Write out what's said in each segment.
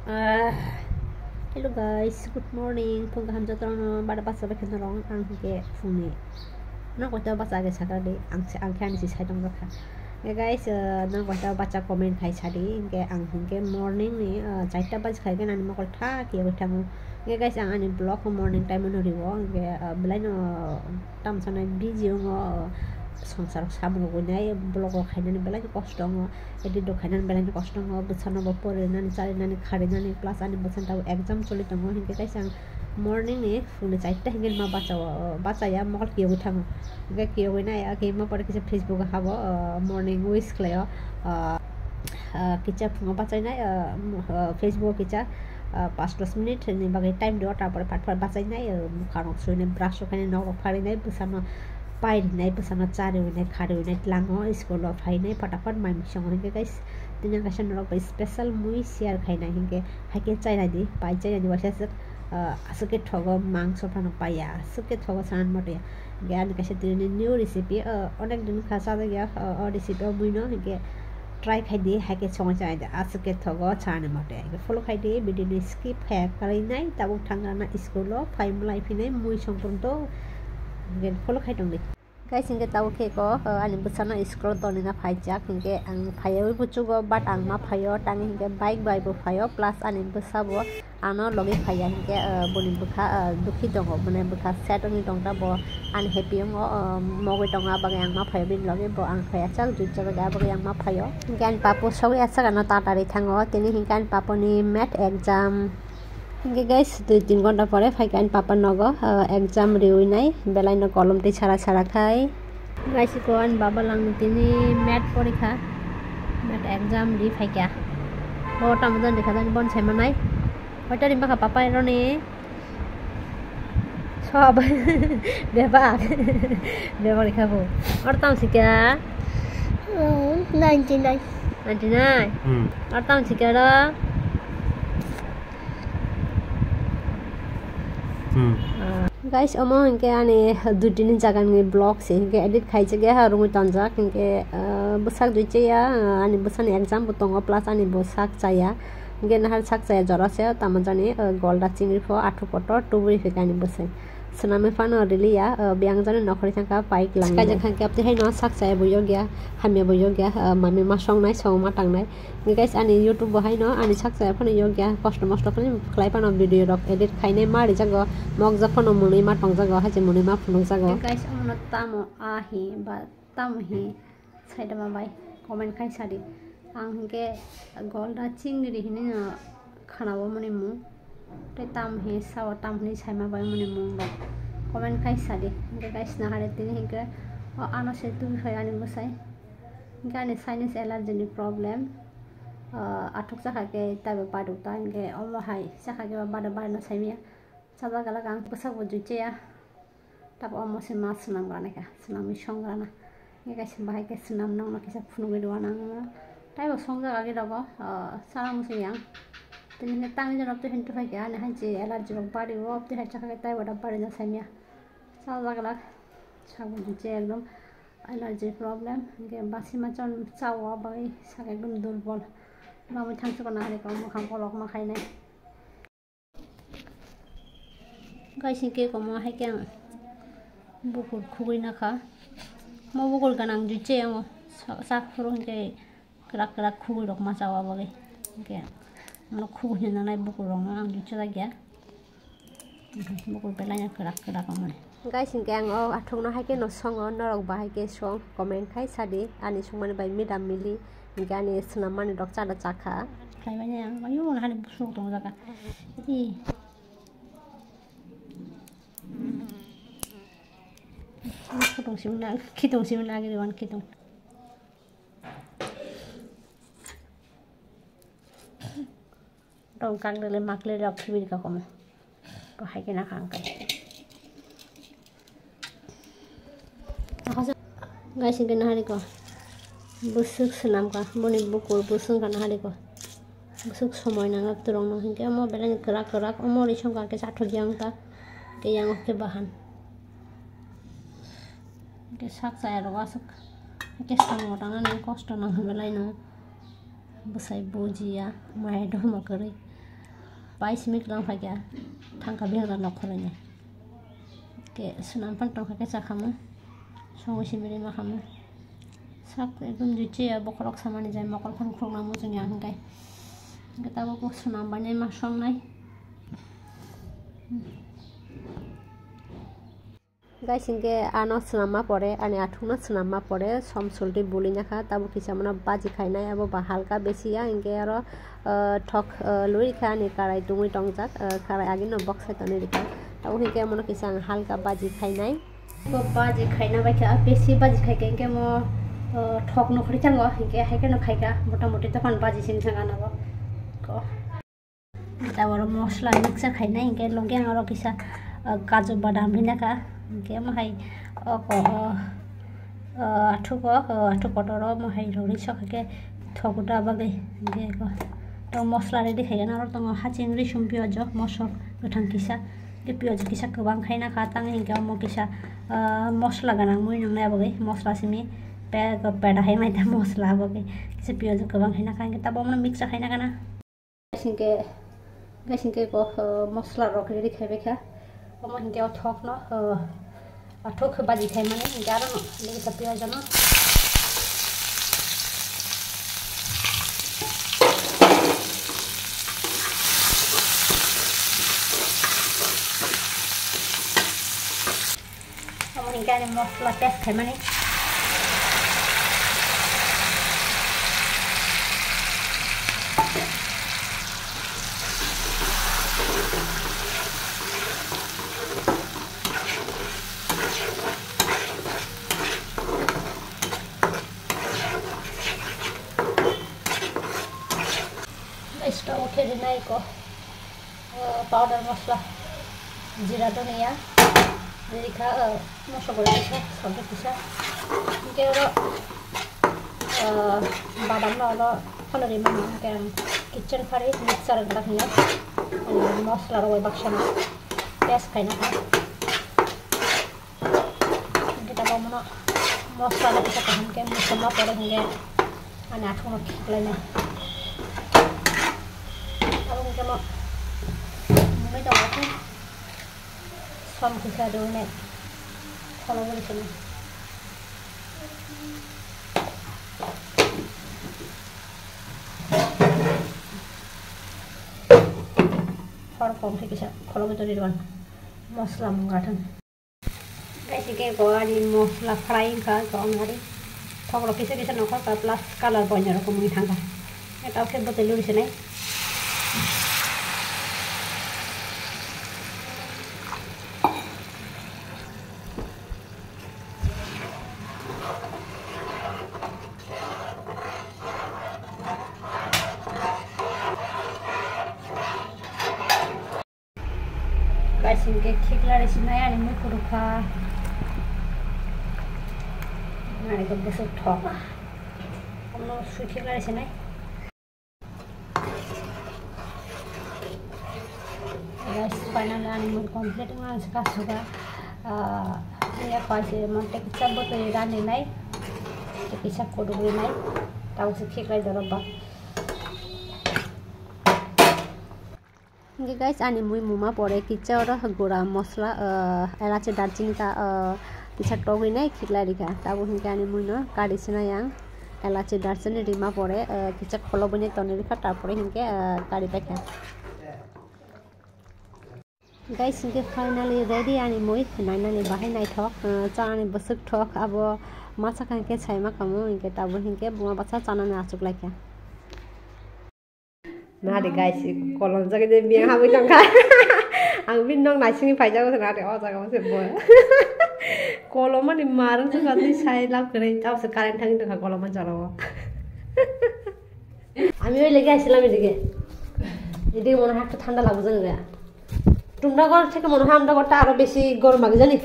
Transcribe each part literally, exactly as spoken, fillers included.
Ah, hello guys, good morning. Phung kaham jotono, bada bacha bai kheno rong ang hingke phungni. Nok kota bacha age sakha de, ang se, ang khe ani se sai tong kha. Hingke guys, ah, nok kota bacha comment khai sadi, hingke ang hingke morning ni, ah, charta baji khai khe ani mokol tha kiye thango. Hingke guys, ang ani vlog morning time no riwo, hingke, ah, belai no tam sanai busy ongo, ah, songsar samung rok nai vlog rok khainani belai no kosto ongo. Edit rok khainani belai no kosto wngo, bwsano bo porinani, charinani, kharinani, plus ani bwsani tabuk exam choli tongo, hinkhe kaisa ang morning ni phungni charta hinkhe ma bacha o, bachaya mokol kiyogwi thango. Hinkhe kiyogwi nai, ake ma pore kisa Facebook o habo, o, morning wish khlaio, o, o, kisa phungo bachainai, o, o, Facebook o kisa, o, panch dos minute ni bagwi time rio, tarpore phat phat bachainai, o, mukha rok suinai, brush rok khainai, nok rok pharinai, bwsano pai rinai, bwsano cha riwinai, kha riwinai tlango, school o phainai, phatakhat mai mui songo. Hinkhe guys, tini ang kaisa norok bai special mui share khainai, hinkhe haikhe chainai di, pai chainai di, waisa aswk, ah, aswk khe thogo, mangso phano paiya, aswk khe thogo, san mote. Hinkhe ani kaisa tini new recipe, ah, onek din kha chajakya, ah, o recipe o mui no, hinkhe try khai di, haikhe songwi chainai di, aswk khe thogo, sani mote. Hinkhe follow khai di, video ni skip khaya kwrwi nai, tabuk thang rana school o, phai mlai phinai, mui songphrung to. Hinkhe follow khai tong di. Guys, hinkhe tabuk khe ko, uh, ani bwsano school o tonina phaijak, hinkhe ang phaiyawi buchugo, but ang ma phaio, tang hinkhe bike bai bo phaio, plus ani bwsa bo ano logi phaiya, hinkhe, uh, boni bwkha, uh, dukhi tongo, boni bwkha sad wngwi tongkha, bo unhappy wngo, uh, mogwi tongo, abagwi ang ma phaio bini logi, bo ang phaiya chak jui chajak, abagwi ang ma phaio. Hinkhe ani papo sogwi aswk ano tatari thango, tini hinkhe ani paponi math exam. Hinkhe guys, dui tin ghonta pore phaikha ani papa nogo, ah, exam riwi nai, belai no kolom twi sara sara khai. Guys, iko ani baba langni tini math porikha, math exam ri phaikha. Bo tamo jani kha jani bon sai manai. Hoita rimba kha papa ironi. Sob. Bebak. Bebak rikha bo. Or tamo sikha? Hmm, ninety nine. Ninety nine? Hmm. Or tamo sikha ro? Hmm. Ah. Guys, omo hinkhe ani dui tini jagani vlog se hinkhe edit khaijak ya, ha rungwi tonjak hinkhe, ah, bwsak dui chaya, ah, ani bwsani exam bo tongo, plus ani bwsak chaya. Hinkhe nahar sak chaya jora se, tamo jani, ah, golda chingri pho, athu kotor tubui phi kani bwsai. Swnamwi phano riliya, ah, biyang jani nokhorwi thangkha, bike langwi. Kaijak thangkhe, abtwi haino sak chaya bo yokya, hamya bo yokya, ah, mami ma songnai, songma tangnai. Guys, ani YouTube bo haino ani sak chaya phano yokya, kosto mosto khlai, khlai phano video rok edit khainai ma rijago, mokjak phano mwnwi ma tongjago, haise mwnwi ma phunukjago. Guys, omono tamo a hi ba tamo hi saida ma bai comment khai sadi. Ang hinkhe golda chingri hinwi no khana bo mani mung. Tei tam hi sao tam hinwi saima bai mani mung bai comment khai sadi. Hinkhe guys, nahare tini hinkhe o ano se tubi phai ani bwsai. Hinkhe ani sinus allergy ni problem. Ah, athuk chakha khe taibo badu ta hinkhe omo hai chakha khe ba bada bada no saimaya. Chajak galak ang bwsak bo jui chaya. Tabo omo se ma swnam gana kha, swnamwi song gana. Hinkhe kaisa bahai khe swnam nokno kisa phunugwi rwna nangno. Taibo songjak agi rogo, ah, chana muchung yang. Tini hinkhe tangwi jano twi hintu phai khe ani hai je allergy rok bari o, twi hai chakha khe taibo da bari no saimaya. Chajak galak. Sabo jui chaya ekdom allergy problem. Hinkhe basima chon chao bagwi sak ekdom durbol. Mamwi thangsuko nahari kok mwkhang kolokma khainai. Guys, hinkhe komo hai khe ang bukur khugwi nakha. Mo bukur ganang jui chaya ang sa-, sak phuru hinkhe kwrak kwrak khugwi rok ma chawa bagwi. Hinkhe ano khugwi hinwi nangnai bukur rokno ang jui chajak ya. Bukur belai no kwrak kwrak wngmani. Guys, hinkhe ang o athukno hai khe no songo, norok bo hai khe song comment khai sadi, ani songmani bai midam mili, hinkhe ani swnam mani rok chada chakha. Khlai mani ang, ayo, hani busuk tong jaga. Ih. Khitung simi na, khitung simi na, agiri wan khitung. Tong kang dele makle rok khibir ka komo. Ko hai khe nakha ang kai. Guys, hinkhe nahari ko. Bwswk swnam ka, boni bukur bwswk ka nahari ko. Bwswk somoi nang twrwng no hinkhe omo belai kwrak kwrak, omo ri song ka khe chathok yang ta. Khe yang khe bahan. Khe sak chaya rok aswk. Khe samung tangna nang kosto nang belai no. Bwsai bujiya, maya doma kwrwi. Pai simi tlang phaikha, thangkha bihar nok khoroi nai. Ke swnam pan tongkha ke chakhamu, songo simi rima khamu. Sak ekdom juche ya bokhorok samani jai mokol khon khorokna muchung ya hwnkhe. Hwnkhe tabuk swnam bai nai ma song nai. Guys, hingke ano swnamma pore, ani athukno swnamma pore, som sulti buli nakha, tabuk kisa mano baji khainai, abo ba halka besi ya, hingke aro, ah, thok, ah, luri kha ani karai tungwi tongjak, ah, karai agino boksai tonwi rikha, tabuk hingke mano kisa ang halka baji khainai. Bo baji khaina bai kha, besi baji khai khe hingke mo, ah, thok no khri chango, hingke hai khe no khai kha, mota moti tokon baji sini thang ano bo. Ko. Taboro mosla mixture khainai, hingke logi ang oro kisa, ah, kaju badam rinakha, hingke omo hai, o, o, o, ah, athuk o, o, athuk kotor o, omo hai rwgwi sokha khe thogo da bagwi, hingke eko to mosla ready khaikhe oro tongo haching risum piyaj o mosok kwthang kisa, hingke piyaj kisa kwbang khaina kha tang hingke omo kisa, ah, mosla gwnang mui nwngnai bagwi mosla simi pe-, peda hai mai ta mosla bagwi kisa piyaj kwbang khaina kha, hingke tabok omo mixture khaina kana. Guys, hingke, guys, hingke ko, uh, mosla rok ready khai bai kha. Omo hingke o thok no, uh, athok khe baji khai mani, hingke aro no, nini ka piyaj no. Omo hingke ani mosla paste khaimani. Guys, to okay rinai ko. Ah, powder mosla, jira dhoniya, rikha, ah, mosla guri rikha, sabji kisa. Hingke oro, ah, badam no oro phano rimani, hingke ang kitchen pari mixture wngkha hingke, ah, mosla rok bai baksa no paste khaina kha. Hingke tabok mono mosla no kisa kaham khe muchungma pore hingke ani athuk no khiklai nai. Abo hingke mo mungwi tongo khe som kisa rwnai kholo bwrwi sini. Hor kom khe kisa kholo bwtwi rwna mosla mung gathang. Guys, hingke ko ani mosla fry wngkha, ko ang hari thok rok kisa kisa nongkhor kha, plus color bo onyo rokom wngwi thangkha. Tei tao khe bwtwi luri se nai. Guys, hingke khiklari sinai ani mui kurukha. Nari ko bwswk thok. Ano sui khiklari sinai. Guys, finally ani mui complete wngna ang se kasukha. Ah, ya kaise monte kisa bwtwi rani nai. Kisa kuduk rinai. Tamo se khiklai dorok ba. Hingke guys, ani mui muma pore kisa oro gura mosla, ah, elachi darchini ta, ah, kisa togwi nai khiklai rikha. Tabuk hingke ani mui no kari sinai ang elachi darchini rima pore, ah, kisa kholo bwini tonwi rikha, tarpore hingke, ah, kari paikha. Guys, hingke finally ready ani mui, nainani bahai naithok, ah, chanani bwswk thok, abo masa kha hingke saima kamo, hingke tabuk hingke buma basa chanani achuk laikha. Nade guys, kolom jaga de biyang habwi tongkha. Ang bini nok naisingni phaijago se nade o jaga o se bo. Kolom ani marung se gati sai lab kare, tamo se current thangwi tongkha kolom ani jora o. Ami oi legi asilam edige. Edige mone hoi ekটু ঠান্ডা লাগবো জানি রে. তোমরা ঘর থেকে মনে হয় আমরা ঘরটা আরো বেশি গরম লাগে জানি.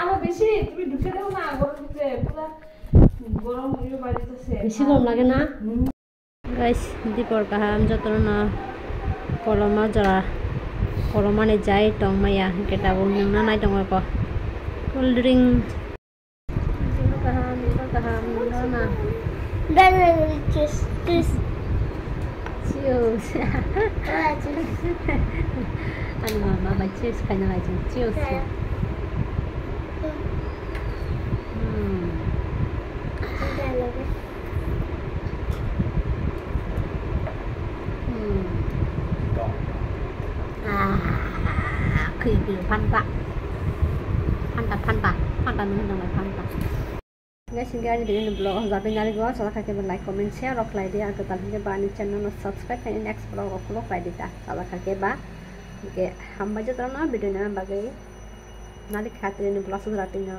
আরো বেশি, তুমি ঢুকে দেখো না, ঘরের ভিতরে পুরা গরম হয়ে বাড়িতেছে. বেশি গরম লাগে না? Guys, dipor kaham jotono koloma jora, kolomani jai tongmaya, hingke tabuk nwngna nai tongmaya ko. Cool drink. Joto kaham, joto kaham, nwngna na. Kiss, kiss. Si Juice. Ani mama bai juice khaina lai chwng juice. Hmm. Hmm. Ah, khwi khwi Fanta. Fanta, Fanta, Fanta nung nang Fanta. Guys, hingke ani bini vlog o jabi nari go, sala kake ba like, comment, share rok khlai di, ang kwtal hingke ba ani channel no subscribe khlai next vlog rok khlai di ta, sala kake ba. Hingke hambai jotono video na bagwi nari kha tini vlog sujra tino.